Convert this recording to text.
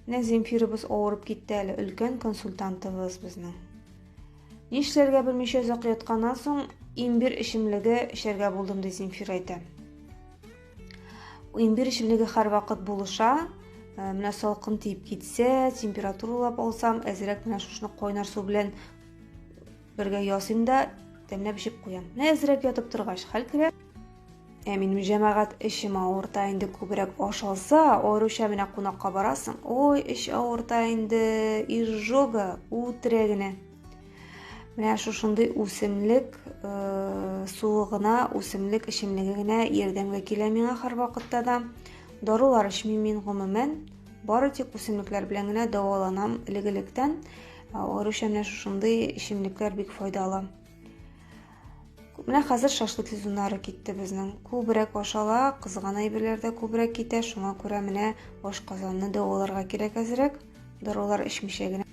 Менә Земфирабыз авырып китте әле, өлкән консультантыбыз безнең. Нишләргә белмичә озак ятканнан соң, имбир эчемлеге эчәргә булдым, ди Земфира әйтә. Имбир эчемлеге һәрвакыт булыша. Менә салкын тиеп китсә, температуралап алсам, әзрәк менә шушыны кайнар су белән бергә ясыйм да, тәмләп эчеп куям. Менә әзрәк ятып торгач, хәл керә. Ә минем җәмәгать эчем авырта инде күбрәк аш алса, аеруча менә кунакка барасың, ой, эч авырта инде, изжога, үтерә генә. Менә шушындый үсемлек э, суы гына, үсемлек эчемлеге генә ярдәмгә килә миңа һәрвакытта да. Дарулар эчмим мин гомумән, бары тик үсемлекләр белән генә дәваланам элек-электән. Аеруча менә шушындый эчемлекләр бик файдалы. Менә хәзер шашлык сезоннары китте безнең. Күбрәк ашала, кызган әйберләр дә күбрәк китә. Шуңа күрә менә ашказанны дәваларга кирәк әзрәк. Дарулар эчмичә генә.